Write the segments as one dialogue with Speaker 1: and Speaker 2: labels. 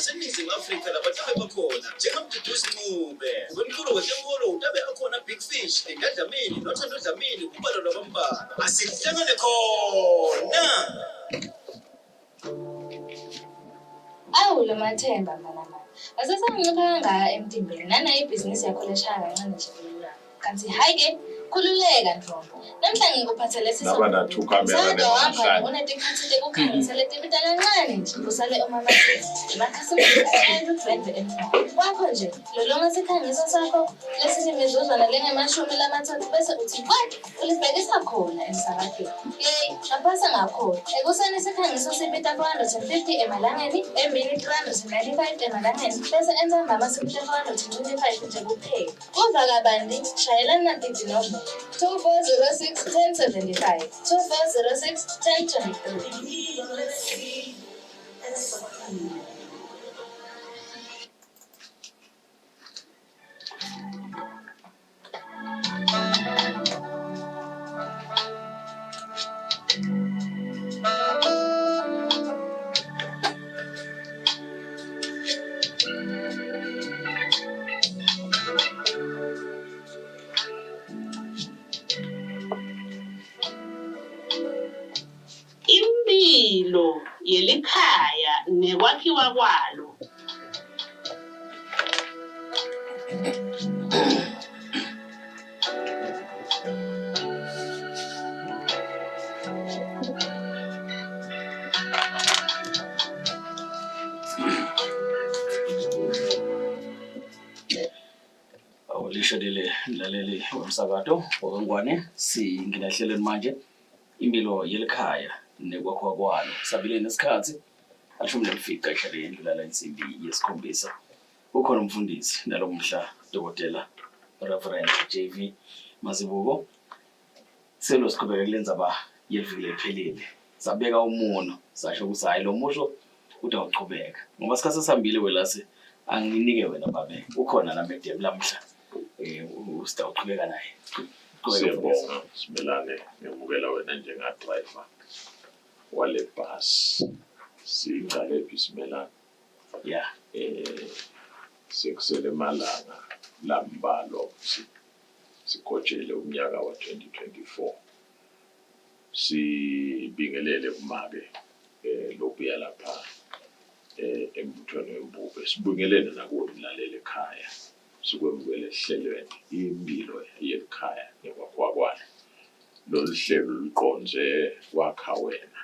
Speaker 1: naseNingizimu Afrika labatabe bakhona njengaMduduzi Ncube wemculo wetenkholo utabe akhona Big Fish, Linda Dlamini, Nothando Dlamini kubalwa labambalwa. Asihlangane khona!
Speaker 2: Awu Lomathemba mfana mani. Asesangincipha kangaka emtimbeni nanayo ibhizinisi yakho leshaya kancane nje kulula. Kanti hhayi ke khululeka ntombi. Namhla ngikuphathele
Speaker 3: Laba na-two camera
Speaker 2: Msakato wahamba
Speaker 3: namhlanje.
Speaker 2: unetikhatsi tekukhangisa letibita kancane nje kusale umamatheka. Emakhasimende ashaya ludvwendvwe emhlaba. Kwakho nje lolonga sikhangiso sakho lesinemizuzwana lengemashumi lamatsatfu bese utsi kwe Ulibhekisa khona emsakatweni. Yeyi, ngaphasa ngakhona. Ekuseni sikhangiso sibita 450 emalangeni, emini 395 emalangeni, bese entsambama sibita 425 nje kuphela. Kuva kabanti, shayela nati tinombolo, 2406 1075, 2406 1023.
Speaker 4: Imphilo yelikhaya nekwakhiwa kwalo.
Speaker 5: Awulishadile mlaleli wemsakato wakangwane singena ehlelweni manje impilo yelikhaya nekwakhiwa kwalo sabile nesikhathi alishumi nemfica ihlale yendlulala insimbi yesikhombisa Ukhona umfundisi nalomhla Dokotela Reverend JV Mazibuko. Selo siqhubeka kule ndzaba yeviki lephelile. Sabeka umuno sasho ukuthi hhayi lo musho utawuchubeka ngoba sikhathi sesihambile welase anginike wena babe ukhona la medium lamhla eh usitawuchubeka naye.
Speaker 3: Qhubeka mfundisi. Siyabonga Simelane ngemukela wena njenga-driver wale bhasi. Siyiqalephi Simelane?
Speaker 5: Yeah.
Speaker 3: Eh sekusele emalanga lambalwa ukuthi sigojele umnyaka wa-2024. Sibingelele kumake eh lobuya lapha eh embuthweni wembube. Sibingelele nakuwe mlaleli ekhaya. Sikwemukele ehlelweni impilo yelikhaya nekwakhiwa kwalo. Lolu hlelo luqondze kwakha wena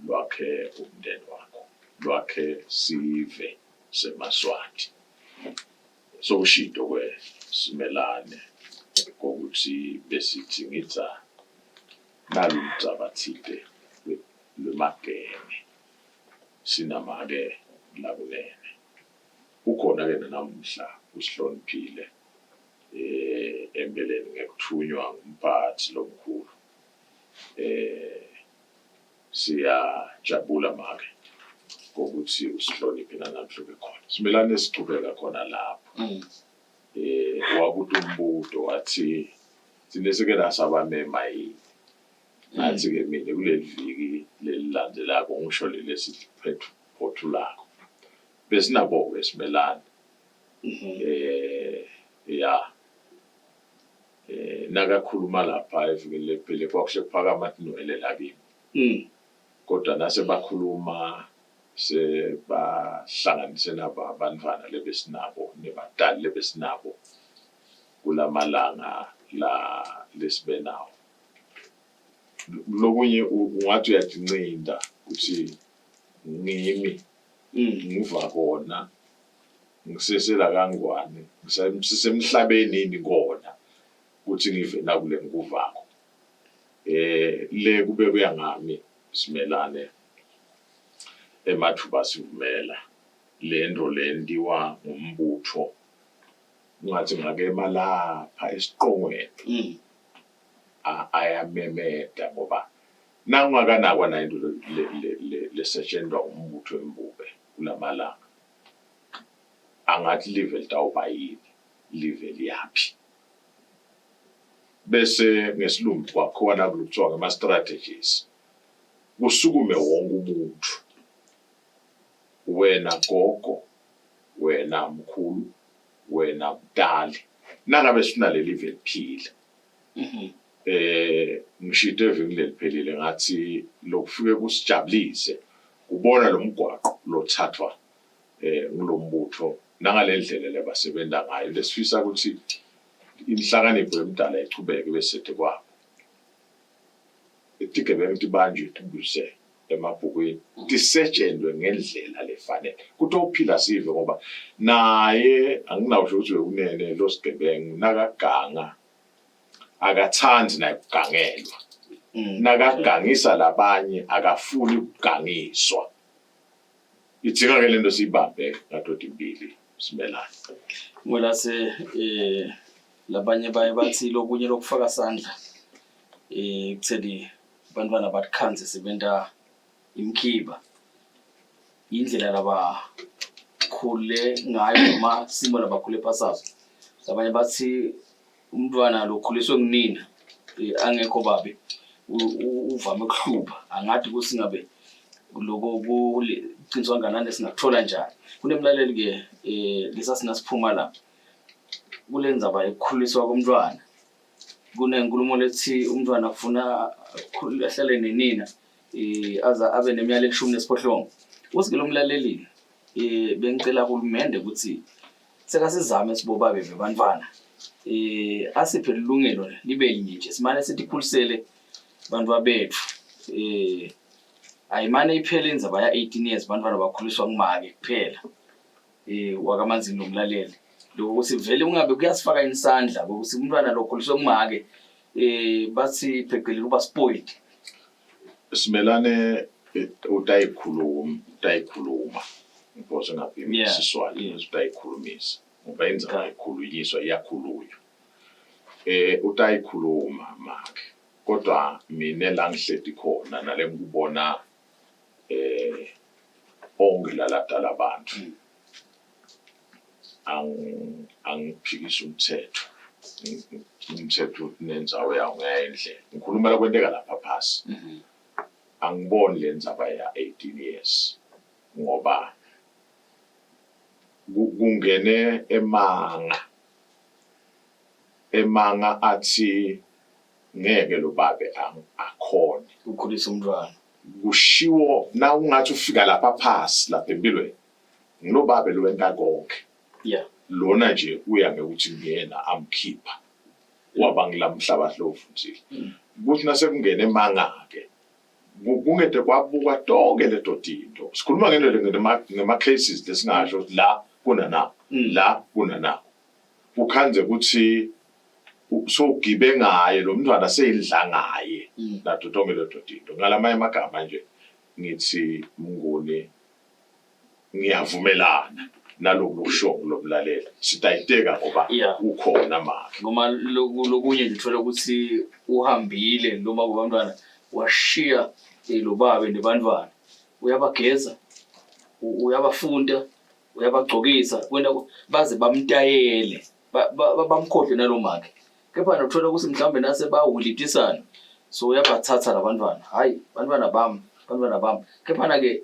Speaker 3: lwakhe umndeni wakho, lwakhe sive semaSwati. Sowushito ke Simelane kokuthi besithi ngidza nalu ludzaba tsite lwemagenge sinamake lakunene. Ukhona ke nanamuhla usihloniphile eh empeleni ngekuthunywa ngumphathi lomkhulu eh Siyajabula make ngokuthi usihloniphe nanamhla ube khona. Simelane sichubeka khona lapho. Mm. Eh wabuta umbuto wathi thina sike nasabamema yini? Ngathi ke mina kuleli viki lelilandelako ngisho leli esiphothulako. Besinabo ke simelane. Mm-hmm. Eh ya Eh nakakhuluma lapha evikini lephele kwakuhle kuphakama tinwele la kimi. Mm. Kodwa nase bakhuluma sebahlanganise naba abantwana lebesinabo nebatali lebesinabo kulamalanga la lesibe nawo. Lokunye ungathi uyatincinda ukuthi ngimi mm. ngiva kona Ngisesela kaNgwane, ngisemhlabeni yini kona ukuthi ngive naku lengikuvako. Eh le kube kuya ngami Simelane emathuba sivumela lento lentiwa ngumbutho ngathi ngakema lapha esiqongweni mm. ayamemeta ngoba nakungakanakwa nayo into lesetshenzwa umbutho embube kulamalanga angathi live litawuba yini live liyaphi bese ngesilungu kwakhona kulokuthiwa ngama-strategies kusukume wonke umuntu Wena gogo, wena mkhulu, wena mtali, nangabe sifuna leli live liphile. Eh ngishito eviki leliphelile ngathi lokufike kusijabulise kubona lo mgwaqo lothathwa eh ngulombutho nangalendlela lebasebenza ngayo lesifisa ukuthi inhlakanipho yomdala ichubeke bese kwabo. Tigebengu tibanjwe tibuse emabhukwini tisetshenzwe ngendlela lefanele kutophila sive ngoba naye anginawusho ukuthi wekunene lo sigebengu nakaganga akathandi naye kugangelwa nakagangisa labanye akafuni ukugangiswa idzinga ke lento siyibambe ngadodi mbili simelane.
Speaker 5: Mwelase eh labanye baye bathi lokunye lokufaka sandla eh kutheni bantwana batikhandze sebenta imkhiba indlela labakhule ngayo noma simo labakhule phasazo. Labanye bathi umntwana lokhuliswe ngunina eh, angekho babe uvame ukuhlupha angathi ukuthi ngabe loko kuqiniswa kangakanani singakuthola njani. Kunemlaleli ke eh lesasina siphuma la kule ndzaba yokukhuliswa komntwana kunenkulumo lethi umntwana kufuna ahlale nenina eh aza abe neminyaka elishumi nesiphohlongo. Uthi ke lo mlaleli eh bengicela uhulumende ukuthi sekasizame sibobabe bebantwana eh asiphe ilungelo libe linye nje simane sitikhulisele bantwa bethu eh ayimane iphele indzaba ya 18 years bantwana bakhuliswa ngumake kuphela eh wakaManzini lomlaleli lokuthi vele ungabe kuyasifaka insandla ukuthi umntwana lokhuliswe ngumake eh bathi pheceleni uba spoiled.
Speaker 3: Simelane utayikhuluma utayikhuluma because ngaphimi Siswati utayikhulumisa ngoba indzaba ikhulunyiswa iyakhulunywa eh utayikhuluma make kodwa mina la ngihleti khona nale ngikubona eh onke laladala abantu angiphikisi umthetho umthetho nendzawo yawo ngaya indlela ngikhulumela kwenteka lapha phasi angiboni le ndzaba ya 18 years ngoba kungene emanga emanga athi ngeke lo babe akhone
Speaker 5: ukukhulisa umntwana
Speaker 3: kushiwo na ungathi ufika lapha phasi lapha empilweni ngilo babe lowenta konke lona nje uya ngekuthi ngiyena amkhipha waba ngilamhlabathi lowuvunzile kuthi nasekungena emanga-ke kungede kwabukwa tonke leto tinto sikhuluma ngento ngema-cases lesingasho ukuthi la kunana la kunana kukhandze ukuthi sowugibe ngaye lo mntwana seyidla ngaye nato tonke leto tinto ngalamanye amagama nje ngithi Mnguni ngiyavumelana naloku lokusho lomlaleli sitayiteka ngoba ukhona make
Speaker 5: ngoba lokunye nje uthola ukuthi uhambile noma kubantwana washiya lo babe nebantwana uyabageza uyabafunda uyabagcokisa kwenta baze bamtayele bamkhohlwe nalo make kepha nothola ukuthi mhlawumbe nase bawulitisana so uyabathatha labantwana hayi bantwana bami bantwana bami kephana-ke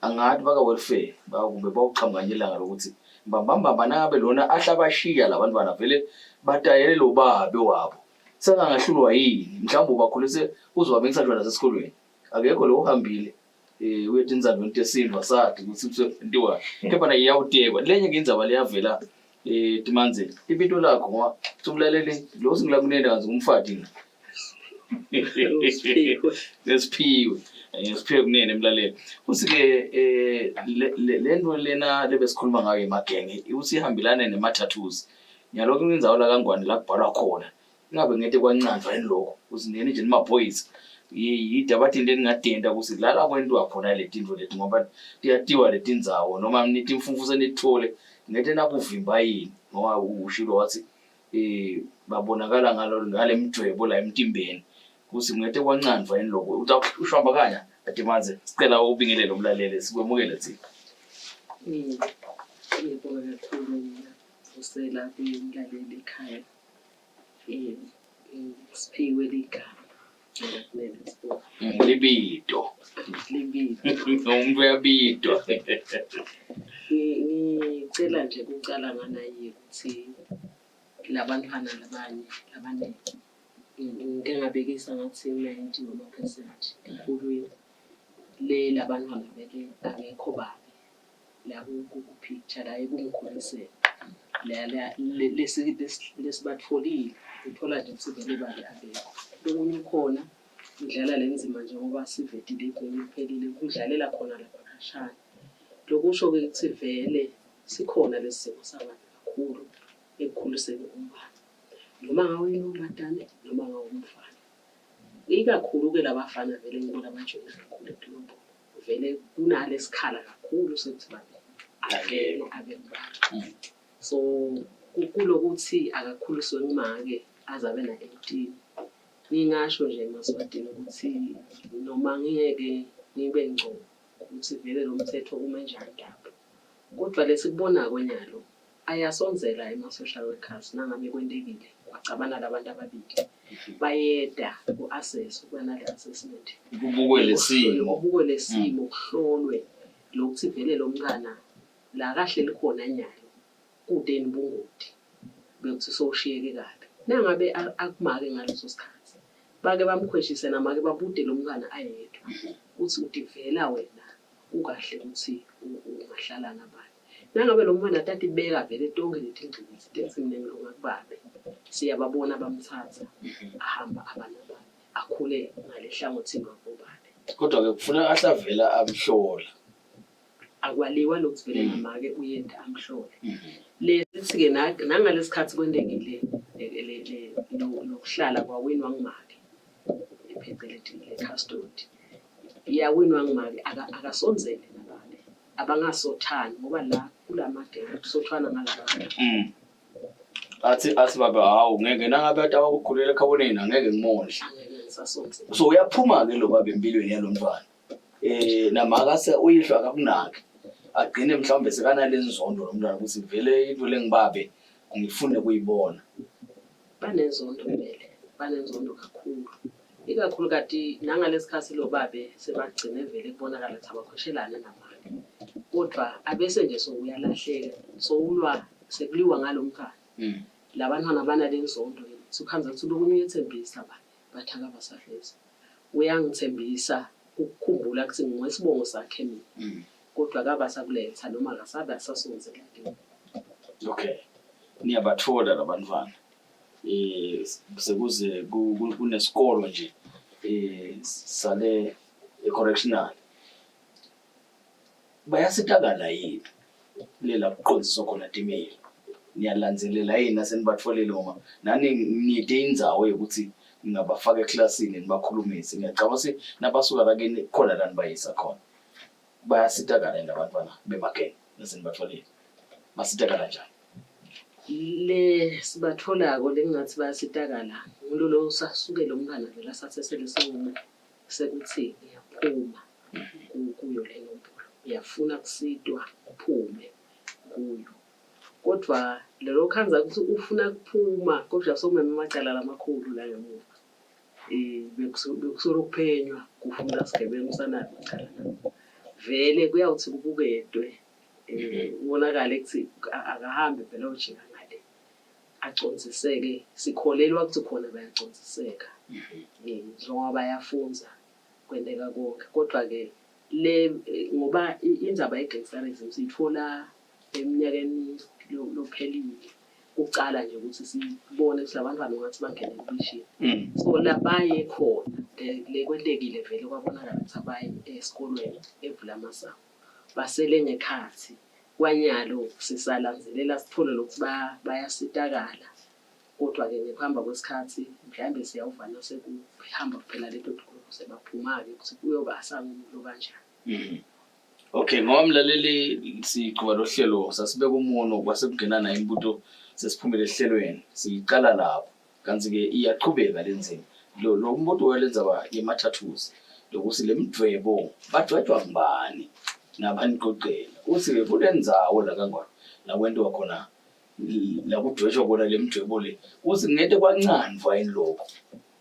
Speaker 5: angathi baka-welfare kumbe bawuqhamuka nje ilanga lokuthi mbambambamba nangabe lona ahle abashiya la bantwana vele batayele lo babe wabo sengangahlulwa yini mhlawumbe ubakhulise uzobabekisa nje nasesikolweni akekho lo uhambile eh uye etindzabeni tesintu asati ukuthi kuthiwa kepha naye iyawutekwa lenye ke indzaba leyavela eh timanzini ibito lakho ngoba umlaleli lo singila kunene kanzi ngumfati Lesiphiwe. Siphiwe kunene emlaleli. Uthi ke eh le nto lena lebesikhuluma ngayo emagenge uthi ihambelane nema-tattoos. Nyalo indzawo la kaNgwane la kubhalwa khona. Ingabe ngete kwancandzwa yini lokho? Uthi nini nje nimaphoyisa. Yide abathi into eningadenda ukuthi la la kwentiwa khona le tintfo leti ngoba tiyatiwa letindzawo noma nithi imfumfu senithole ngete nakuvimba yini ngoba ushilo wathi eh babonakala ngalo ngale mdwebo la emtimbeni kuthi ngete kwancandvwa yini lokho utawushamba kanya Adimanze sicela ubingelele umlaleli sikwemukele thina.
Speaker 6: Ngiyabonga kakhulu mina Vusela kumlaleli ekhaya. Siphiwe ligama.
Speaker 5: Libito.
Speaker 6: Libito.
Speaker 5: Umuntu uyabitwa.
Speaker 6: Ngicela nje ukucala nganaye ukuthi labantwana labanye labaningi ngike ngabekisa ngathi 90 wama-percent ekhulwini le labantwana vele akekho babi la ku-picture la ekumkhuliseni lesibatholile uthola nje ukuthi vele babe abekho. Okunye ukhona udlala le nzima njengoba sivetile igoli liphelile kudlalela khona lapha khashana. Lokusho-ke ukuthi vele sikhona lesi simo sababi kakhulu ekukhuliseni umntwana noma ngawe intombazane noma ngawe umfana. Ikakhulu-ke labafana vele ngibona abajoyina kakhulu edolobheni. Vele kunalesikhala kakhulu sekuthi babe avele abe ngubaba. So kulokuthi akakhuliswe ngumake aze abe na-eighteen. Ngingasho nje emaSwatini ukuthi noma ngingeke ngibe ngco ukuthi vele lo mthetho ume njani lapho, kodwa lesikubonako nyalo ayasondzela ema-social workers nangabe kwentekile kwacabana labantu ababili bayeda ku-assess kuba nale assessment
Speaker 5: Kubukwe lesimo.
Speaker 6: Kubukwe lesimo kuhlolwe lokuthi vele lo mntwana la kahleli khona nyalo kudeni bungoti bekuthi sowushiyeke kabi. Nangabe akumake ngaleso sikhathi bake bamkhweshise namake babude lo mntwana ayedwa ukuthi utivela wena kukahle ukuthi ungahlala nabani. Nangabe lo mntwana tatibeka vele tonke letingcikitsi tethi mina ngilunga kubabe siyababona bamthatha ahamba abanababe akhule ngale hlangothini lwakobabe.
Speaker 5: Kodwa-ke kufuneka ahlavela amhlola.
Speaker 6: Akwaliwa lokuthi vele namake uyenda amhlole. Lesithi-ke nangalesikhathi kwentekile lokuhlala kwawinwa ngumake phecelezi le-custody yawinwa ngumake akasondzele nababe abangasothani ngoba la kulamagebe kusothwana ngalaba
Speaker 5: Athi athi baba hawu ngeke nangabe ade awakukhulela ekhaboneni angeke ngimondle.
Speaker 6: Angeke ngisasondzela.
Speaker 5: So uyaphuma-ke lo baba empilweni yalo mntwana. Eh namaka se uyihlo akakunaki. Agcine mhlawumbe sekanale nzondo lo mntwana ukuthi vele into lengibabe ngifune kuyibona.
Speaker 6: Banenzondo vele, banenzondo kakhulu. Ikakhulu kati nangalesikhathi lo babe sebagcine vele kubonakala ukuthi abakhweshelane namake. Kodwa abese nje sowuyalahleka, sowulwa sekuliwa ngalo mntwana. Labantwana banale nzondo sukhanza ukuthi lokunye uyethembisa ba but akabasafezi. Uyangithembisa ukukhumbula ukuthi ngingowesibongo sakhe mina. Kodwa akabasakuletha noma akasabe asasondzela kimi.
Speaker 5: Okay. Niyabathola labantwana. Eh sekuze kunesikolo nje eh sale e-correctional. Bayasitakala yini lela kuqondiswa khona timeli? Niyalandzelela yini nasenibatfolile ngoba nani nide indzawo yokuthi ningabafaka eklasini nibakhulumise. Ngiyacabanga ukuthi nabasuka la kini kukhona la nibayisa khona. Bayasitakala yini labantwana bemagenge nasenibatfolile? Basitakala njani?
Speaker 6: Le sibatholako lengingathi bayasitakala ngulolo sasukela umntwana vele asathe lesinqumo sekuthi ngiyaphuma kuyo le nombolo, uyafuna kusitwa uphume kuyo. Kodwa lelo khanza ukuthi ufuna kuphuma kodwa sokumeme amacala lamakhulu la ngemuva. Um bekusolokhu kuphenywa kufuna sigebengu sanayo amacala la. Vele kuyawuthi kubukedwe um kubonakale ukuthi akahambe phela ayojika ngale. Acondziseke, sikholelwa ukuthi khona bayacondziseka njengoba bayafundza kwenteka konke. Kodwa-ke le ngoba indzaba ye-gangsterism siyitfola eminyakeni lophelile kucala nje ukuthi sibone ukuthi labantwana ungathi bangene elokishini. So labaye khona le kwentekile vele kwabonakala ukuthi abaye esikolweni eVulamasango basele ngekhathi kwanyalo sisalandzelela sithole lokuthi bayasitakala kodwa-ke ngekuhamba kwesikhathi mhlawumbe siyawuvana sekuhamba kuphela leto tikolo sebaphuma-ke ukuthi kuyoba asangumuntu kanjani.
Speaker 5: Okay, ngoba mlaleli siqhuba lo hlelo sasibeka umuno kwase kungena nayo imibuto sesiphumile ehlelweni siyiqala lapho kanti-ke iyaqhubeka le nzima lo lo mbuto walendzaba yema-tattoos lokuthi le mdvwebo badwetshwa ngubani nabaniqoqela uthi-ke kule ndzawo la kangwane la kwentiwa khona la kudwetshwa khona le mdwebo le uthi ngete kwancanvwa yini lokho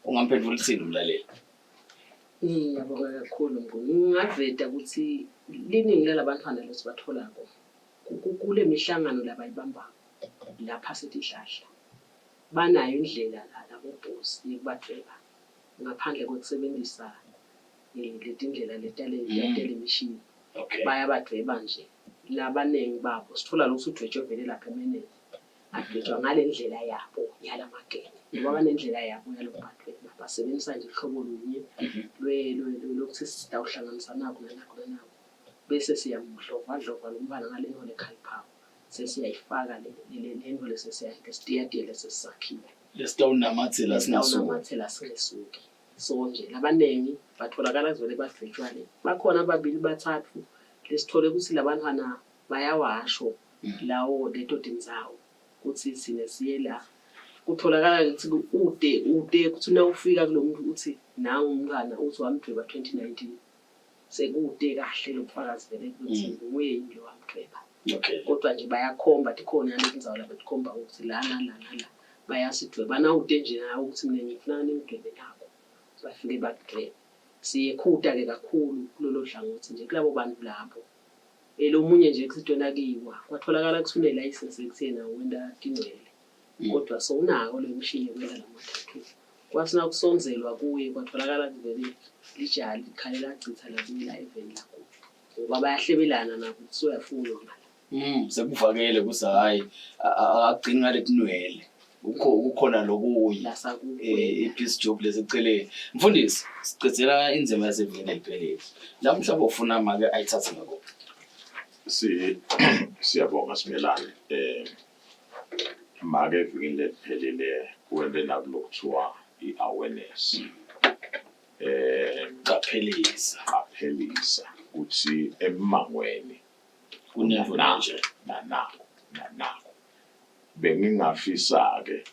Speaker 5: ungamphendula uthini umlaleli?
Speaker 6: Ngiyabonga kakhulu Mnguni. Ngingaveta ukuthi liningi lalabantwana lesibatholako kule mihlangano labayibambako lapha setihlahla banayo indlela labobhosi yekubadvweba ngaphandle kwekusebenzisa letindlela letalemishini. Bayabadvweba nje labaningi babo. Sithola lokuthi udwetshwe vele lapha emeneni. Adwetshwa ngale ndlela yabo yalamagenge ngoba banendlela yabo yalokubadweba. Basebenzisa nje uhlobo lunye lokuthi sitawuhlanganisa naku nanaku nanaku bese siyamdlovadlova lo mntwana ngale nto lekhaliphako sesiyayifaka le nto lesesiyatiyatiya lesisakhile
Speaker 5: Lesitawunamatsela singasuki.
Speaker 6: Lesitawunamatsela singesuki. So nje labaningi batholakala kuvele badwetshwa le. Bakhona ababili bathathu lesithole ukuthi labantwana bayawasho lawo leto tindzawo kutsi tsine siye la. Kutholakala kutsi ute ute kutsi nawufika kulo muntu utsi nangu umntfwana utsi wamdvweba 2019 sekute kahle lobufakazi vele kutsi nguye yini lowamdvweba. Kodwa nje bayakhomba tikhona letindzawo labatikhomba kutsi la nala nala bayasidvweba nawute nje nawe ukuthi mina ngifuna ningidvwebe nako bafike bakudvwebe. Siyekhuta-ke kakhulu kulolo hlangothi nje kulabo bantu labo. Lomunye nje kusitwena kiwa kwatholakala kutsi unelayisensi yekutsi yena wenta tinwele kodwa sewunako loyo mshini wekwenta lama-tattoo. Kwatsi nakusondzelwa kuye kwatholakala kuvele lijaha likhale lachitha labuyela eveni lakubo ngoba bayahlebelana nabo kutsi uyafunwa ngala.
Speaker 5: Sekuvakele kutsi hhayi akugcini ngaletinwele kukhona lokunye i-piece job leseceleni. Mfundisi, sicedzela indzima yasevini leliphelile. Lamuhla bofuna make ayitsatse ngakuphi?
Speaker 3: Si siyabonga Simelane. Eh make evikini leliphelile wente naku lokuthiwa i-awareness.
Speaker 5: Eh Qaphelisa.
Speaker 3: Qaphelisa kutsi emmangweni
Speaker 5: Kunento lenje.
Speaker 3: Nanaku nanaku. Bengingafisa-ke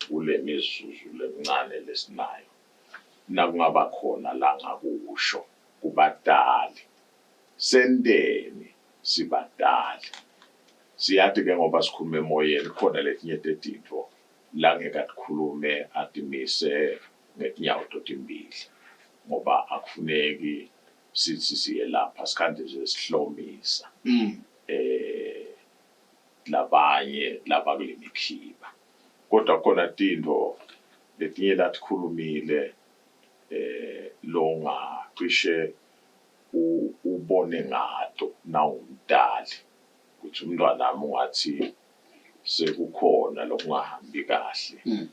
Speaker 3: kule mizuzu lemincane lesinayo nakungaba khona langakusho kubatali. Senteni sibatali? Siyati-ke ngoba sikhuluma emoyeni kukhona letinye tetintfo langeke atikhulume atimise ngetinyawo totimbili ngoba akufuneki sitsi siyelapha sikhandze nje sihlomisa eh labanye labakulemikhiba. Kodwa kukhona tintfo letinye latikhulumile eh longacishe ubone ngato nawumtali kutsi umntwanami ungatsi sekukhona lokungahambi kahle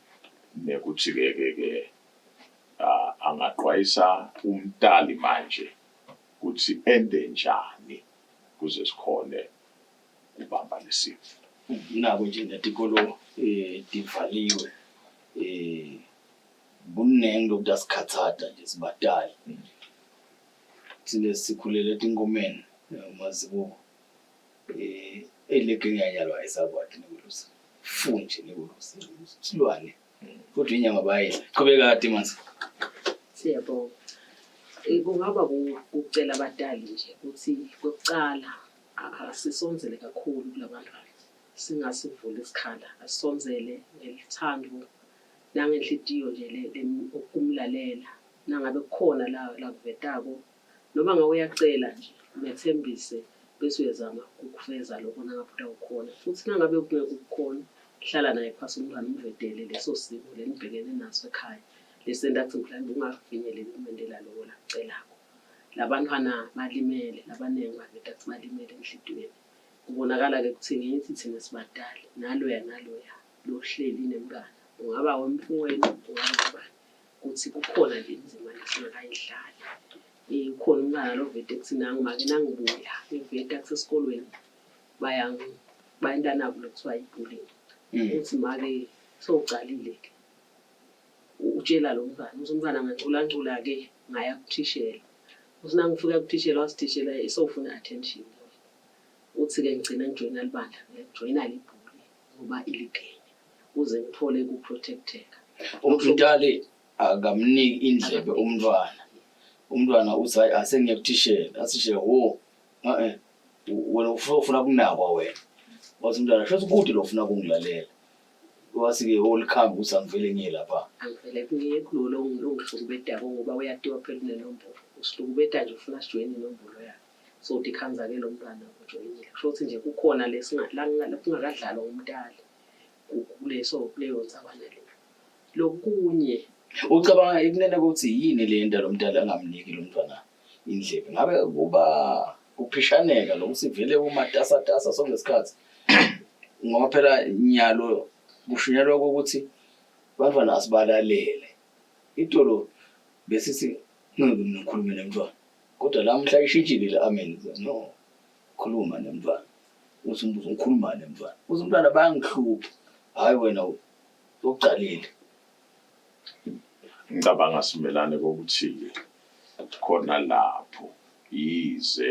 Speaker 3: nekutsi ke ke ke angaqwayisa umtali manje kutsi ente njani kuze sikhone kubamba lesifo.
Speaker 5: Nako nje netikolo tivaliwe kunengi lokutasikhatsata nje sibatali. Thina sikhulele etinkomeni mazibuko elege ngiyanyalwa ayisakwati nekulusa funje nekulusa silwane kodwa inyama bayidla. Qhubeka Dimanzi.
Speaker 6: Siyabonga. Kungaba kucela abatali nje ukuthi kwekucala asisondzele kakhulu kulabantwana singasivuli isikhala asisondzele ngeluthando nangenhlitiyo nje ukumlalela nangabe kukhona la lakuvetako noma ngabe uyacela nje metsembise bese uyazama ukufeza lokho nangabe utawukhona futhi nangabe kungeke ukukhona hlala naye phasi umntwana umvetele leso simo lenibhekene naso ekhaya lesenta kutsi mhlawumbe ungafinyeleli kumendela loko lakucelako. Labantfwana balimele, labanengi baveta kutsi balimele enhlitiyweni. Kubonakala-ke kutsi ngithi thina sibatali naloya naloya lohleli nemntfwana ungaba wemfowenu ungaba ubani kutsi kukhona le ndzima lesingakayidlali. Ukhona umntfwana lovete kutsi nangu make nangibuya ngiveta kusesikolweni bayenta naku lokuthiwa yi-bullying. Utsi make sewucalile-ke utshela lo mntwana uthi umntwana nganculancula-ke ngaya kuthishela. Uthi nangifika kuthishela wathi thishela sewufuna i-attention ke wena. Uthi-ke ngigcina ngijoyina libandla ngijoyina libhuli ngoba iligenge kuze ngithole ku-protect-eka.
Speaker 5: Umtali akamniki indlebe umntwana. Umntwana uthi hayi asengiye kuthishela, athi thishela wo eh wena ufuna kunakwa wena. Wathi umntwana shuthi kude lo ufuna kungilalela. Wase-ke olikhambi ukuthi angivele ngiye lapha.
Speaker 6: Angivele ngiye kulo longihlukubetako ngoba uyatiwa phela unenombolo. Usihlukubeta nje ufuna sijoyine inombolo yakhe. So utikhandza-ke lo mntwana ujoyinile. Kusho ukuthi nje kukhona kungakadlalwa ngumtali kuleso kuleyo ndzabana le. Lokunye.
Speaker 5: Ucabanga ekunene ukuthi yini le yenta lo mntali angamniki lo mntwana indlebe? Ngabe kuba kuphishaneka lokuthi vele umatasatasa sonke isikhathi ngoba phela nyalo kushunyelwa kokuthi bantwana asibalalele. Itolo besithi ngeke mina ngikhulume nemntwana kodwa lamhla ishintshile le amen no khuluma nemntwana uthi umbuzo ngikhuluma nemntwana uthi umntwana bayangihlupha hhayi wena Uqalile.
Speaker 3: Ngicabanga simelane kokuthi-ke khona lapho yize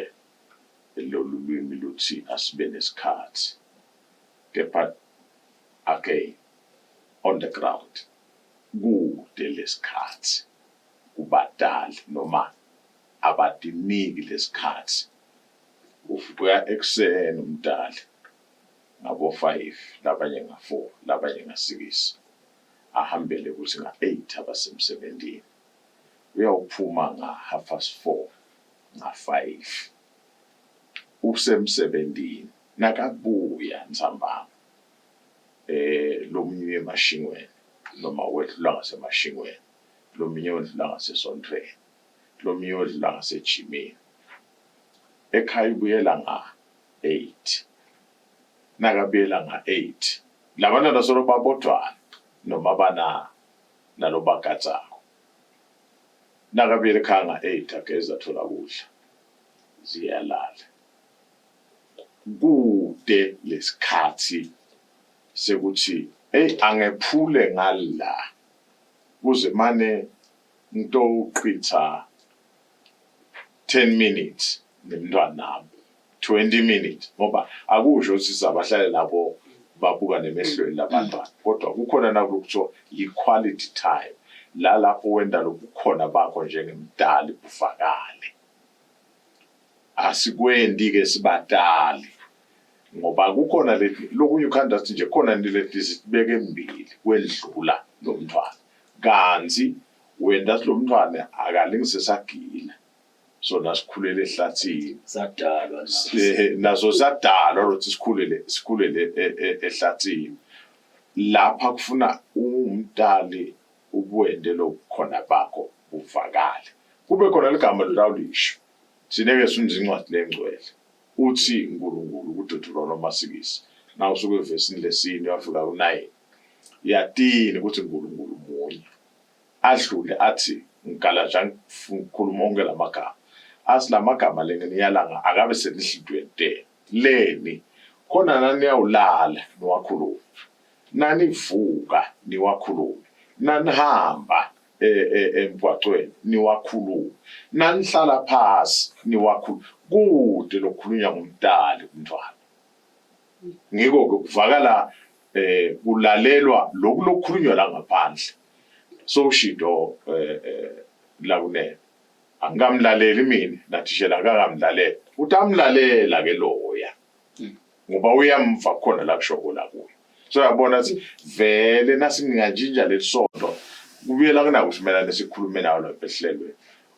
Speaker 3: lolu lwimi luthi asibe nesikhathi kepha again on the ground kude lesikhathi kubadali noma abatiniki lesikhathi. Uvuka ekuseni umdali ngabo-five, labanye nga-four, labanye ngasikisi, ahambele kutsi nga-eight abasemsebentini. Uyawuphuma nga-half past four, nga-five, usemsebentini. Nakabuya ntsambama, lomunye uya emashingweni noma wedlula ngasemashingweni, lomunye wedlula ngasesontfweni, lomunye wedlula ngasejimini. Ekhaya ubuyela nga-8 nakabuyela nga-8 labantwana solo babodvwana noma bana nalobagadzako nakabuyela ekhaya nga-8 ageza athola kudla ziyalala kude lesikhathi sekuthi hey angephule ngala kuze mane ngitowuqitha 10 minutes nemntwanami 20 minutes ngoba akusho ukuthi sizabahlale labo babuka nemehlweni labantwana kodwa kukhona nakulokuthiwa yi-quality time la lapho wenda lobukhona bakho njengemdali buvakale asikwendi-ke sibatali ngoba kukhona lokunye ukhanda sithi nje khona leti sibeke embili kwendlula lo mntwana kanti wenda lo mntwana akalingise sagila sona sikhulele ehlathini
Speaker 5: sadalwa
Speaker 3: naso sadalwa lokuthi sikhulele sikhulele e, e, ehlathini lapha kufuna umdali ubuwende lobukhona bakho buvakale kube khona ligama lilawulisho sineke sifunda incwadi lengcwele uthi uNkulunkulu kuDeuteronomy 6 na usuke evesini lesine uyafika ku-9 yatini ukuthi uNkulunkulu munye adlule athi ngigalaja ngikhuluma onke lamagama athi lamagama lenginiyalanga akabe setinhlitiyweni tenu leni khona naniyawulala niwakhulume nanivuka niwakhulume nanihamba e, e, emgwacweni niwakhulume nanihlala phasi niwakhulume kude lokukhulunywa ngumdali kumntwana ngiko-ke kuvakala eh kulalelwa lokhu lokukhulunywa la ngaphandle sowushido eh, eh la kunene angikamlaleli mina nathishela akakamlaleli utamlalela ke loya ngoba uyamva khona la kushoko la kuyo so yabona ukuthi vele nasingingantshintsha leli sonto kubuyela kunako simelane sikhulume nawo lapha ehlelweni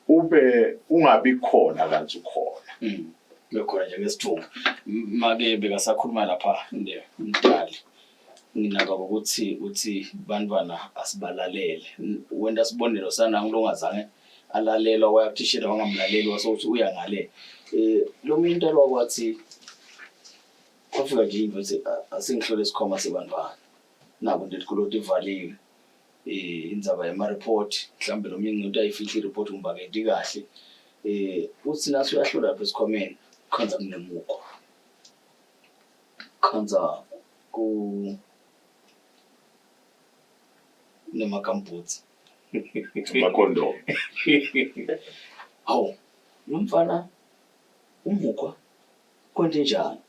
Speaker 3: ube ungabi khona kanti ukhona
Speaker 5: mm. bekhona njengesithungu make bekasakhuluma lapha mdali nginaka ukuthi uthi bantwana asibalalele wenta sibonelo sanangu longazange alalelwa waya kuthishela wangamlaleli wase uthi uya ngale um lo munye umntwana wakwathi kwafika nje into ethi asingihlole isikhwama sebantwana nabo nje itikolo ivaliwe eh indzaba yema report mhlambe lo munye umuntu ayifihla i-report ngoba akenti kahle eh uthi naso uyahlola lapha esikhwameni khonza kunemuko khonza ku nema-gumboots
Speaker 3: amakhondom
Speaker 5: hawu lo mfana umukhwa konje njani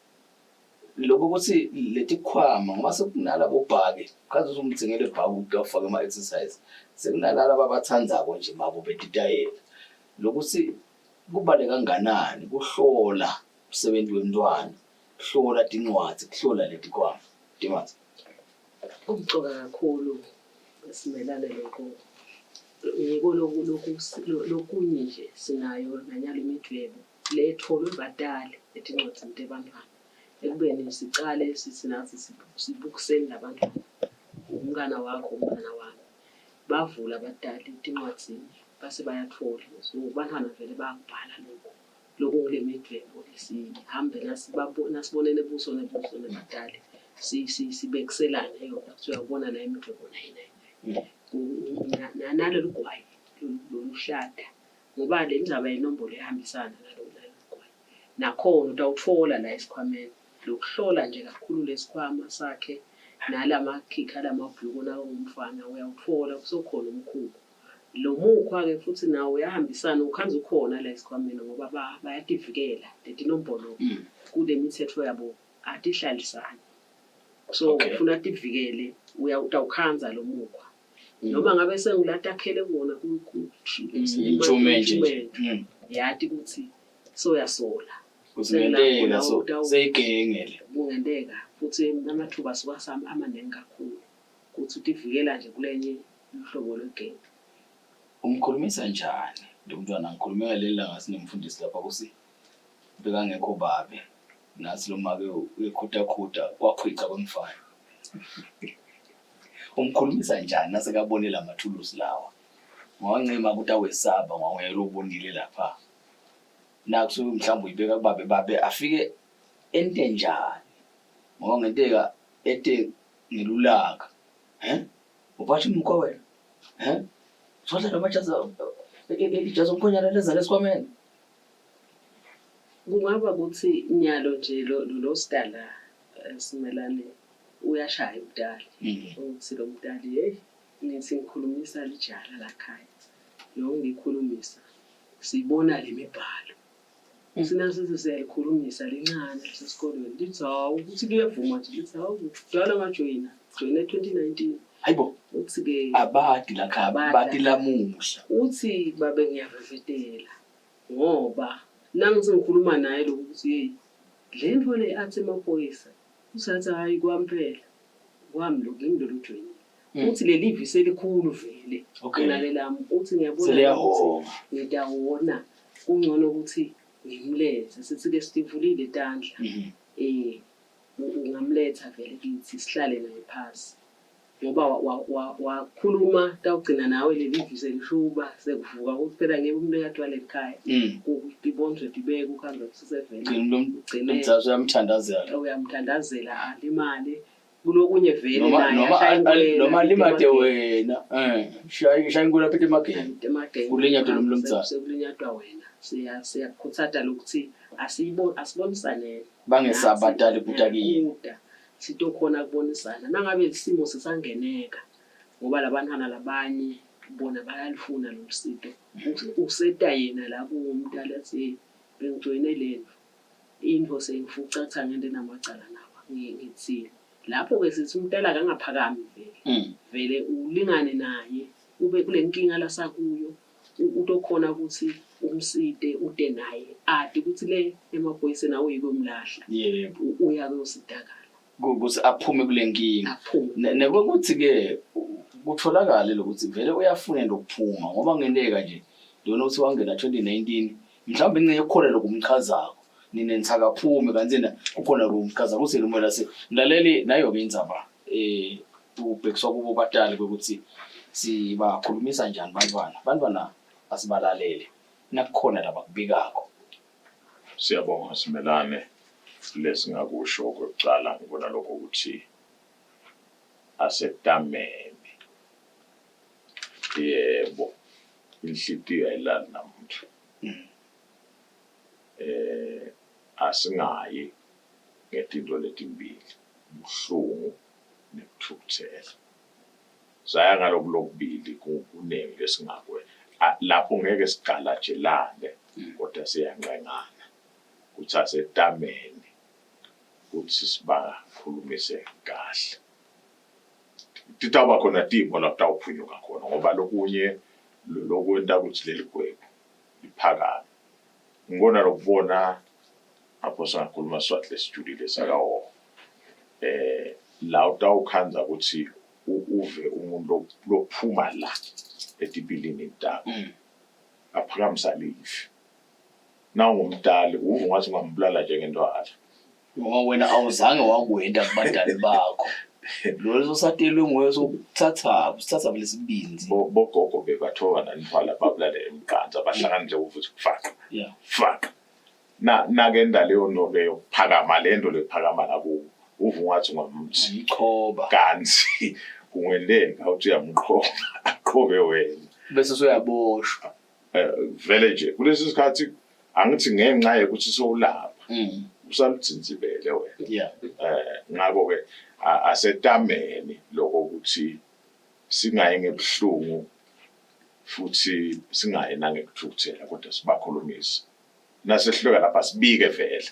Speaker 5: lokho ukuthi letikhwama ngoba sekunalabo bhake khathi uzumthengele ibhake ukuthi awufake ama-exercise sekunalaba abathandzako nje mabo betitayela lokuthi kubale kanganani kuhlola umsebenzi wemntwana kuhlola tincwadzi kuhlola letikhwama tincwadzi.
Speaker 6: Kumcoka kakhulu simelane lokho. Ngiko lokunye nje sinayo nanyalo imidvwebo letfolwe batali etincwadzini tebantfwana. Ekubeni sicale sithi nathi sibukiseni labantwana, umntwana wakho umntwana wami. Bavula batali etincwadzini base bayatfola. So bantfwana vele bayakubhala lokhu. Lokungule midvwebo lesihambe nasibonene buso nebuso nebatali sibekiselane yona kutsi uyawubona nayo imidvwebo nayi nayi nayi. Nalolu gwayi loluhlata ngoba le ndzaba yenombolo iyahambisana nalolu gwayi. Nakhona utawutfola la esikhwameni lokuhlola nje kakhulu lesikhwama sakhe nalamakhikhi alamabhuluko nawungumfana uyawutfola kusekhona umkhukhu. Lo mukhwa-ke futhi nawo uyahambisana ukhandza ukhona la esikhwameni ngoba bayativikela letinombolo kule mithetho yabo atihlalisani. So ufuna tivikele utawukhandza lo mukhwa. Noma ngabe sengulatakhele kuwona
Speaker 5: Intshumenthu nje.
Speaker 6: Yati ukuthi soyasola.
Speaker 5: Kutsi kungenteka so seyigenge le.
Speaker 6: Kungenteka futhi amathuba asuke amaningi kakhulu ukuthi utivikela nje kulenye luhlobo lwegenge.
Speaker 5: Umkhulumisa njani lo mntwana? Ngikhulume ngaleli langa sinemfundisi lapha kusi bekangekho babe nathi lo make uyekhudakhuda kwakhwica kwemfana. Umkhulumisa njani nasekabone la mathuluzi lawa? Ngoba ukuthi awesaba ngoba nguye lobonile lapha. Nakusuke mhlawumbe uyibeka kubabe babe afike ente njani? Ngoba kungenteka ete ngelulaka. Eh? Uphatha umkhwa wena. Eh? Sodla namajazi ijazi omkhonyana leza lesikhwameni.
Speaker 6: Kungaba ukuthi nyalo nje lo lo sidala Simelane uyashaya umdali. Uthi lo mdali hey ngithi ngikhulumisa lijala lakhaya. Lo ngikhulumisa sibona lemibhalo. Sina sithi siyalikhulumisa lincane lisesikolweni lithi hawu ukuthi liyavuma nje lithi hawu kudala ngajoyina joyina 2019.
Speaker 5: Hayibo
Speaker 6: Uthi-ke
Speaker 5: abadi lakhaya
Speaker 6: Abadi
Speaker 5: bati
Speaker 6: lakhaya.
Speaker 5: lamuhla.
Speaker 6: Uthi babe ngiyavevetela ngoba nangithi ngikhuluma naye lokhu ukuthi yeyi le nto le athi emaphoyisa usathi hhayi kwami phela kwami lokhu ngimi lolu joyinile. Uthi leli vi selikhulu vele
Speaker 5: Okay.
Speaker 6: kunalelami uthi ngiyabona ukuthi
Speaker 5: Seliyahonga.
Speaker 6: ngitawona kungcono ukuthi ngimlethe sithi-ke sitivulile tandla eh ungamletha vele kithi sihlale naye phasi ngoba wakhuluma tawugcina nawe leli vi selishuba sekuvuka ukuthi phela ngeke umnikati waleli khaya tibonjwe tibeke ukuhamba kusesevele
Speaker 5: Gcina lo
Speaker 6: ugcine
Speaker 5: mdzasi uyamthandazela.
Speaker 6: uyamthandazela alimale kulokunye vele
Speaker 5: Noma
Speaker 6: naye
Speaker 5: noma
Speaker 6: ashaya inkwela
Speaker 5: noma limate
Speaker 6: emageni.
Speaker 5: wena. Eh, shaya shaya inkwela phethe emageni.
Speaker 6: Emageni.
Speaker 5: Kulinyatwa lo mlomdzala.
Speaker 6: Sekulinyatwa wena. Siya siyakukhuthata lokuthi asiyibo asibonisaneni.
Speaker 5: Bangesaba
Speaker 6: Nathi
Speaker 5: batali kuta kini.
Speaker 6: kuta sitokhona kubonisana nangabe isimo sisangeneka ngoba labantwana labanye bona bayalifuna lolu sito. Useta yena la kuwumntala athi hey bengijoyine lento into sengifuca ngente namacala nawa ngithile. Lapho-ke sithi umntala akangaphakami vele. Vele ulingane naye ube kule nkinga lasakuyo utokhona ukuthi umsite ude naye ati ukuthi le emaphoyiseni awuyikomlahla.
Speaker 5: Yebo.
Speaker 6: Uya kuyosidakala.
Speaker 5: Ukuthi aphume kule nkinga.
Speaker 6: Aphume.
Speaker 5: Nekwekuthi-ke kutholakale lokuthi vele uyafuna lokuphuma ngoba kungenteka nje lona uthi wangena 2019 mhlawumbe ingxenye kukhona lokumchazako nina nisakaphumi kanti yena kukhona lokumchazako uthi lumela se mlaleli nayo-ke indzaba ubhekiswa kubo batali kwekuthi sibakhulumisa njani bantwana bantwana asibalalele nakukhona labakubikako.
Speaker 3: Siyabonga Simelane, lesingakusho kwekucala ngibona lokho ukuthi asetameni yebo inhlitiyo ayilali namuntu asingayi ngetinto letimbili buhlungu nekuthukuthela. Saya ngaloku lokubili kuningi lesingakwe lapho ngeke sigalajelane kodwa siyanqengana ukuthi asetameni ukuthi sibakhulumise kahle. Titawuba khona timo la kutawuphunyuka khona ngoba lokunye lokwenta ukuthi leli gwebo liphakame. Ngibona lokubona apho singakhuluma Swati lesijulile sakaHhohho. La utawukhandza ukuthi Uve umuntu lophuma la etibilini takho aphakamisa livi. Nawungumdali uve ungathi ungambulala njengentwala.
Speaker 5: Ngoba wena awuzange wakwenda kubadali bakho. Lo sosatelwe nguwe sokuthatha usithatha lesibinzi.
Speaker 3: Bogogo bebathoka nantfwala babulale emqansa bahlangana nje uvuthi faqa. Faqa. Na nakenda leyo nto leyo phakama lento lephakama nakuwo uve ungathi ungamthi
Speaker 5: Umchoba.
Speaker 3: Kanti kungenteka uthi uyamqhoba aqhobe wena.
Speaker 5: Bese soyaboshwa.
Speaker 3: Vele nje kulesi sikhathi angithi ngenxa yokuthi sowulapha usaludzinzibele wena. Ngakho-ke asetameni lokho ukuthi singayi ngebuhlungu futhi singayi nangekuthukuthela kodwa sibakhulumise. Nasehluleka lapha sibike vele.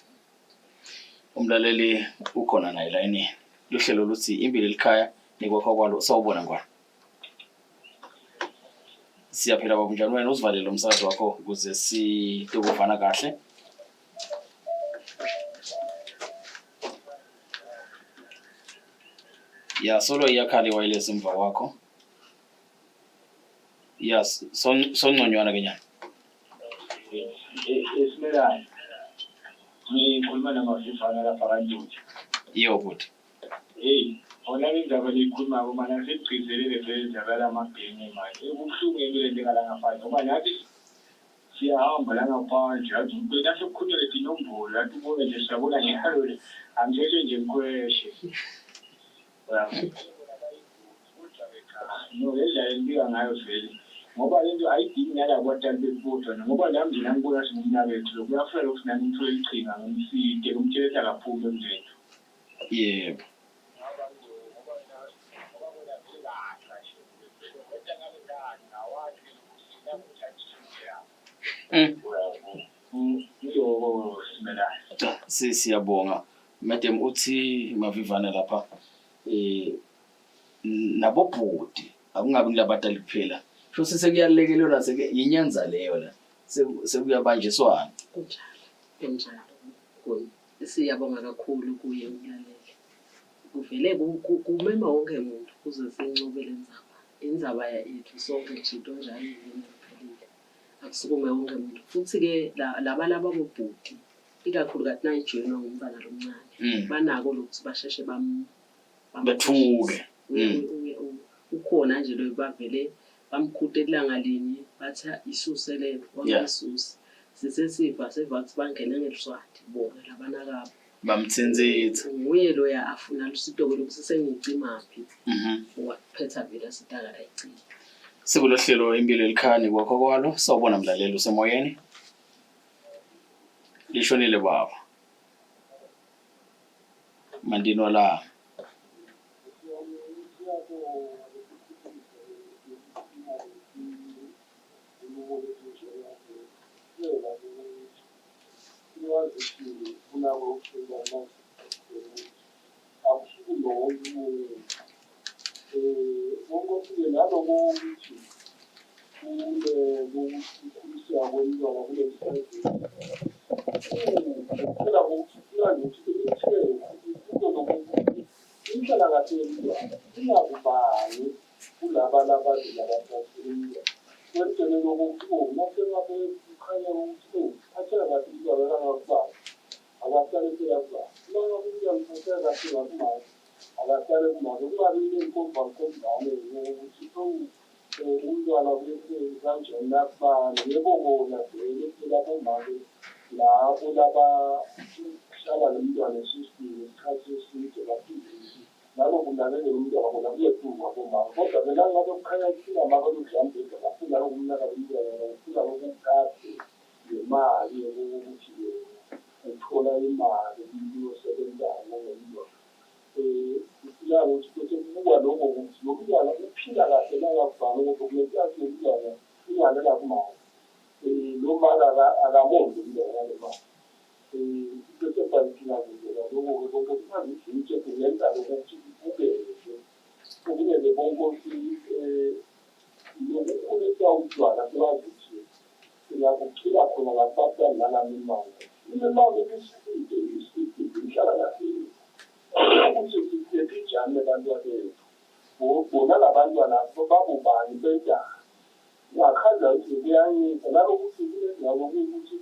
Speaker 5: Umlaleli ukhona naye layinini. Luhlelo luthi impilo elikhaya nekwakha kwalo. Sawubona Ngwane. Siyaphila baba, unjani wena? Uzivalele umsakazo wakho ukuze sitokuvana kahle. Ya, solo iyakhala iwayilesi emva kwakho. Ya, sonconywana ke nyana.
Speaker 7: Esimelane ngikhuluma namavivana lapha kaNtuthu.
Speaker 5: Yebo bhuti.
Speaker 7: Hey, wona le ndaba leyikhulumako mana sigcizelele vele indaba yalamabhenge manje. Kubuhlungu into lenteka la ngaphandle ngoba nathi siyahamba la ngaphandle yathi wena sekukhulunywa letinombolo yathi ubone nje siyabona njalo le angisheshe nje ngikhweshe. No, le ndlela engibika ngayo vele ngoba le nto ayidingi nalabo batali bethu bodwa ngoba nami nje nangibona singumnakethu lo kuyafuneka ukuthi nami ngithole iqhinga ngimsite ngimtshele ukuthi akaphume kule nto.
Speaker 5: Yebo. Cha, siyabonga. Madam uthi Mavivane lapha eh nabobhuti akungabi ngilabadali kuphela. Sho sekuyalekelelwa seke yinyanza leyo la. Sekuyabanjiswana.
Speaker 6: Kunjalo, kunjalo. Siyabonga kakhulu kuye umlaleli. Kuvele kumema wonke muntu kuze sincobe le ndzaba. Indzaba yethu sonke nje into njalo yini iphelile. Akusukume wonke muntu. Futhi-ke laba laba bobhuti ikakhulukazi nayijoyinwa ngumntwana lomncane banako lokuthi basheshe
Speaker 5: Bethuke.
Speaker 6: Ukhona nje lo bavele bamkhute ilanga linye bathi isuse lento wangayisusi. Sisesiva seva ukuthi bangene ngeliswati bona labanakabo.
Speaker 5: Bamthinzitha.
Speaker 6: Nguye loya afuna lusito-ke lokuthi sengiyicimaphi. Waphetha vele asitakala ayicima.
Speaker 5: Sikulo hlelo impilo elikhani kwakho kwalo. Sawubona mlaleli usemoyeni. Lishonile baba. Mandini la.
Speaker 7: Bona labantwana babobani benjani. Ngakhandza ukuthi kuyanyisa nalokuthi kulendawo kuwukuthi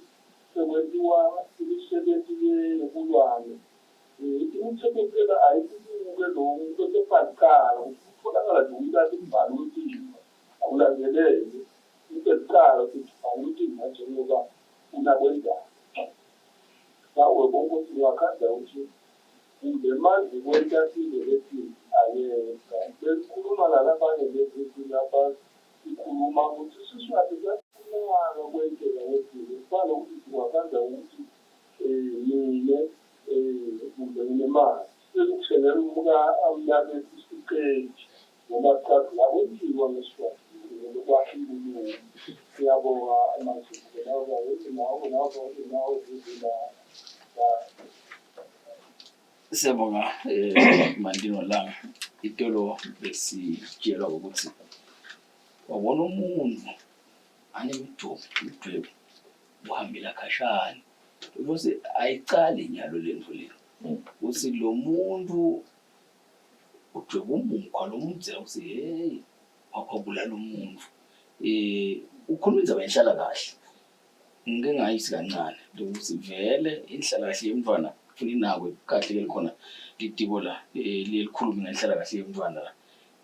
Speaker 7: sekwentiwa imisebenti yebulwane. Imithetho phela ayikubuke loku bese kuba licala ukuthi kutholakala nje umuntu athi kubhala umtimba akulandelelwe kube licala ukuthi ubhala umtimba njengoba unakwenzani. Nawe konke ukuthi ungakhandza ukuthi kumbe manje kwenta tintfo letimbi ayenza. Besikhuluma nalabanye leviki lapha sikhuluma ukuthi siSwati kuyafuneka kwenteka kwetintfo. Kufana nokuthi singakhandza ukuthi mine kumbe nginemali sekuthengela umka mnaketfu isikeji noma sicathulo akwentiwa ngeSiswati lokwakha inkhulumo. Ngiyabonga Mazibuko nawe nawe nawe nawe.
Speaker 5: Siyabonga Mandino Langa. Itolo besitshelwa ukuthi wabona umuntu anemidwebo, imidwebo uhambela khashane. Ukuthi ayicali nyalo lento le. Ukuthi lo muntu udweba umukhwa lo mudze uthi hey wakhwabulala umuntu. Ukhuluma indzaba yenhlala kahle. Ngike ngayisi kancane lokuthi vele inhlalakahle yomntwana funa inakwe kahle ke likhona litiko la liye likhulume ngenhlalakahle yomntwana la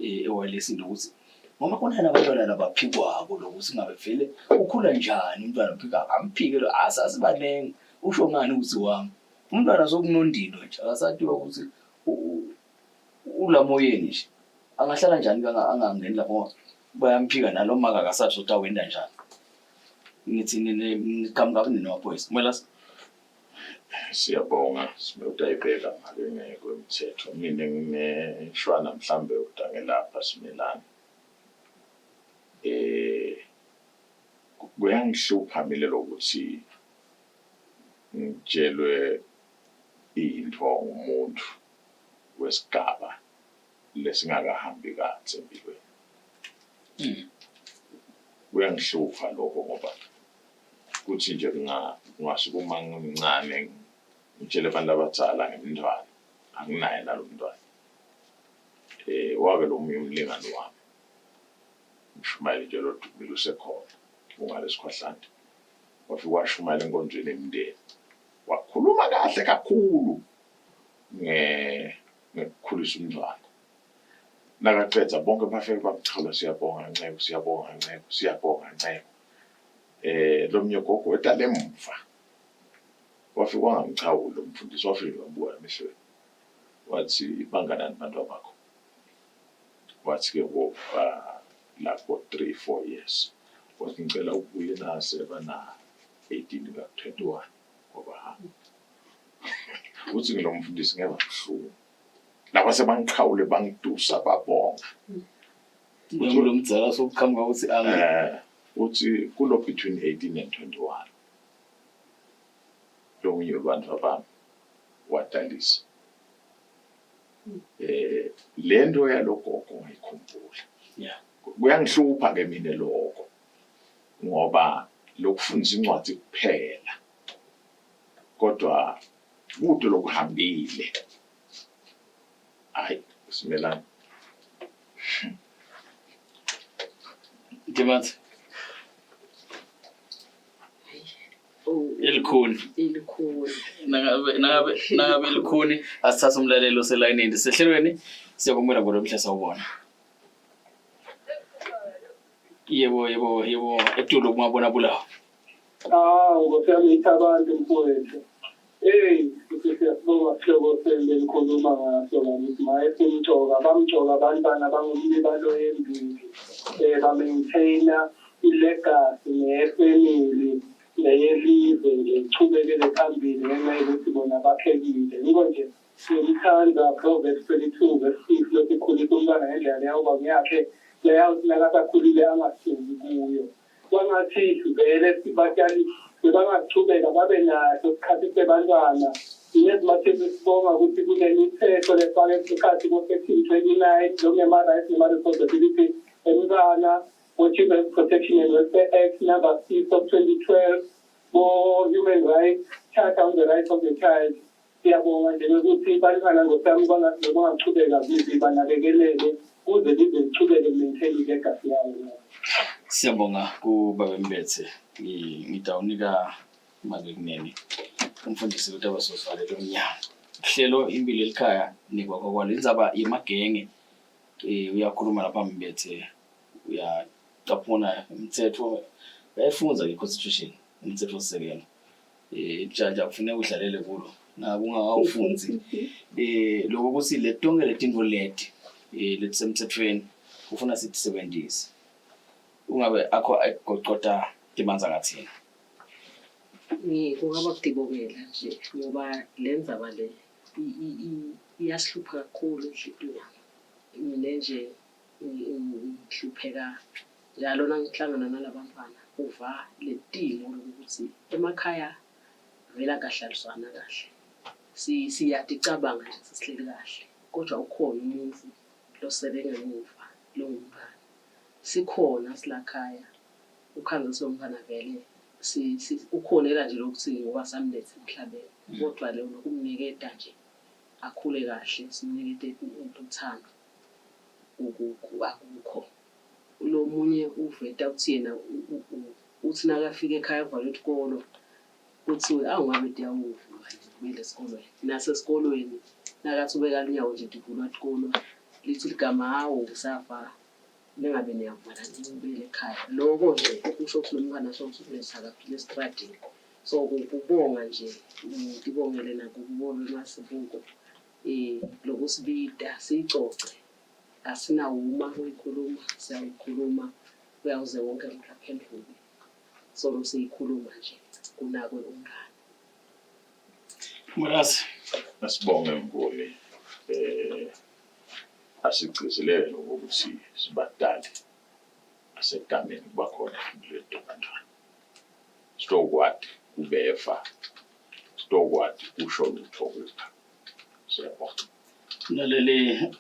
Speaker 5: ewalesini lokuthi ngoba khona nabantwana labaphikwako lokuthi ngabe vele ukhula njani umntwana uphika amphike lo asasibaningi usho ngani ukuthi wami umntwana sokunondindwa nje akasatiwa ukuthi ulamoyeni nje angahlala njani angangeni lapho ngoba bayamphika nalo maka akasazi ukuthi awenda njani. Ngithi nine niqhamuka nini maphoyisa? Kumele
Speaker 3: Siyabonga sibe utayibeka ngake ngekwemthetho. Mina ngineshwana mhlambe utangelapha Simelane. Eh kuyangihlupha mina lokuthi ngitshelwe into ngumuntu wesigaba lesingakahambi kahle empilweni. Kuyangihlupha lokho ngoba kuthi nje kungasukuma ngimncane ngitshele abantu abadala ngemntwana anginaye nalo mntwana. Wake lo munye umlingani wami umshumayeli nje lodumile usekhona ungale Sikhwahlande wafika washumayela enkonzweni yemndeni wakhuluma kahle kakhulu ngekukhulisa umntwana. Nakaqeda bonke bafike bamchawula siyabonga nceku siyabonga nceku siyabonga nceku. Lomnye ugogo weta lemva wafika wangamchawuli lo mfundisi wafika wambuka emehlweni wathi banganani abantu bakho wathi-ke ngoba lapho 3 4 years wathi ngicela ubuye nase bana 18 ka 21 ngoba uthi ngilo mfundisi ngeva buhlungu laba sebangiqhawule bangidusa babonga
Speaker 5: Kulo mdzala sokuqhamuka ukuthi angi
Speaker 3: uthi kulo between 18 and 21 lomunye webantu abami wadalisa lento yalogogo ngayikhumbula. Kuyangihlupha ke mina lokho ngoba lokufundisa incwadi kuphela kodwa kude lokuhambile. Hayi simelana.
Speaker 5: Ntimathi. Elikhuni.
Speaker 6: Elikhuni.
Speaker 5: Nangabe nangabe nangabe elikhuni asithathe umlaleli oselayinini sehlelweni siyakumela ngolomhla sawubona. Yebo yebo yebo etulo kumabona bulawo.
Speaker 7: Hawu Nkosi yami ithi abantu mfowethu. Hey, futhi siyasibonga sihloko senu lenikhuluma ngaso ngakithi maye simcoka bamcoka abantwana bangumlibalo yembili um ba-maintaina i-legacy neyefamily neyelizwe nje ichubekele phambili ngenxa yokuthi bona bakhekile yiko nje ngimthanda Proverbs 22 verse 6 lothi khulisa umntwana ngendlela leyawuba ngeyakhe leyawuthi nakasakhulile angasuki kuyo. Kwangathi vele batali bebangachubeka babe naso sikhathi sebantwana. Inezimathezi sibonga ukuthi kunemithetho lefake isikhathi ko-section 29 lokungema-rights nema-responsibility emntwana, bo-Children's Protection and Welfare Act number 6 of 2012, bo-Human Rights Charter on the Rights of the Child. Siyabonga nje ukuthi bantwana ngosami bangachubeka banakekelele.
Speaker 8: Kuze lize lichubeke li-maintain i-legacy yayo.
Speaker 5: Siyabonga kubabe Mbethe. Ngitawunika make kunene umfundisi ukuthi abasosivalele umnyango. Hlelo impilo elikhaya nikwakho kwalo indzaba yemagenge uyakhuluma lapha Mbethe uyacaphuna umthetho uyayifunza i-constitution umthetho sisekelo ijaja kufuneka udlalele kulo naku ungakawufundzi lokho ukuthi le tonke letintfo leti letisemtsetfweni kufuna sitisebentise ungabe akho agocota timanza ngathina.
Speaker 6: Kungaba kutibongela nje ngoba le ndzaba le iyasihlupha kakhulu enhlitiyweni yami. Mina nje ngihlupheka njalo nangihlangana nalabantwana uva letimo lokuthi emakhaya vele akahlaliswana kahle. Siyaticabanga nje sesihleli kahle kodwa ukhona umuntu losele ngemuva longumntwana. Sikhona silakhaya ukhandze sewumntwana vele ukhonela nje lokuthi ngoba samletha emhlabeni kodwa lokumniketa nje akhule kahle simnikete uthando akukho. Lo munye uveta ukuthi yena uthi nakafika ekhaya kuvalwe isikolo kuthiwe awu ngabe tiyawuvulwa nje kubuyele esikolweni. Nasesikolweni nakathi ubeka lunyawo nje tivulwa tikolo lithi ligama hawu kusafa ningabe niyavala nibuyele ekhaya. Loko nje kusho ukuthi lo mntwana sewusukuletha akaphila esitradini. So kubonga nje ngibongele nakubo beMasibuko lokusibita siyicoce asinawuma kuyikhuluma siyayikhuluma kuyawuze wonke umuntu aphenduke solo siyikhuluma nje kunakwe umntwana.
Speaker 5: Makazi.
Speaker 3: Asibonge Mnguni asigcizelele ukuthi sibadali asegameni kuba khona empilweni yabantwana. Sitokwati kubeva, sitokwati kusho lutho kupha. Siyabonga.
Speaker 5: Mlaleli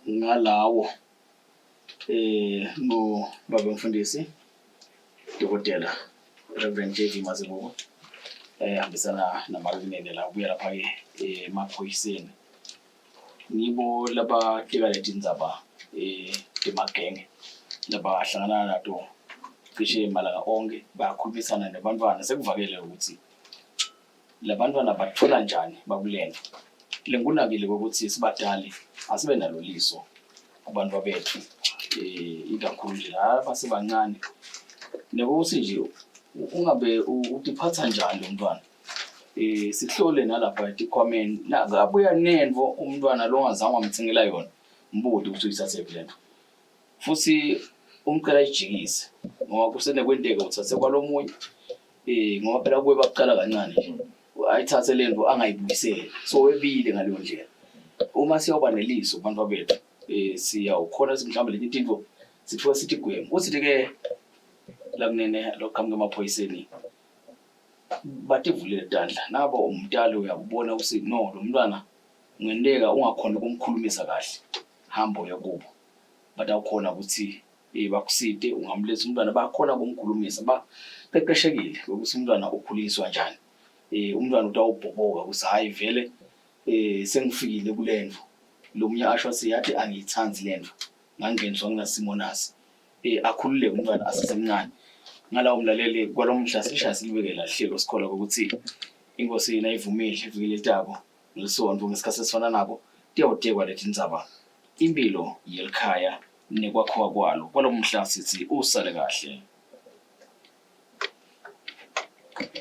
Speaker 5: ngalawo ngo baba mfundisi dokotela Reverend JV Mazibuko hambisana namakunene la ubuya lapha ke emaphoyiseni ngibo labateka letindzaba temagenge labahlangana nato cishe malanga onke bayakhulumisana nebantwana sekuvakele ukuthi labantwana bathola njani bakulento lenkunakile kokuthi sibadali asibe nalo liso kubantu bethu ikakhulu nje laba basebancane nekuthi nje ungabe utiphatha njani lo mntwana sihlole nalapha etikhwameni nakabuya nentfo umntwana longazange wamthengela yona mbuti ukuthi uyithathephi lento futhi umcela ayijikise ngoba kusenekwenteka uthathe kwalomunye ngoba phela kuye bakuqala kancane nje ayithathe lento angayibuyiseli so webile ngaleyo ndlela uma siyoba neliso kubantu bethu siyawukhona ukuthi mhlawumbe letinye tintfo sithiwa sithi gwemu uthi ke lakunene lokuqhamuka emaphoyiseni bativulele tandla nabo umtali uyakubona ukuthi no lo mntwana kungenteka ungakhona ukumkhulumisa kahle hamba uye kubo batawukhona ukuthi bakusite ungamletha umntwana bakhona ukumkhulumisa baqeqeshekile ukuthi umntwana ukhuliswa njani umntwana utawubhoboka ukuthi hhayi vele sengifikile kule ndlu lo munye asho athi yathi angiyithandi le ndlu ngangeniswa nginasimo nasi akhululeke umntwana asesemncane ngalawo mlaleli kwalomhla sishaya silibeke la hlelo sikholwa ukuthi inkosi nayivumile ivikile litako ngelisonto ngesikhathi esifana nako tiyawutekwa letindzaba impilo yelikhaya nekwakhiwa kwalo kwalomhla sithi usale kahle.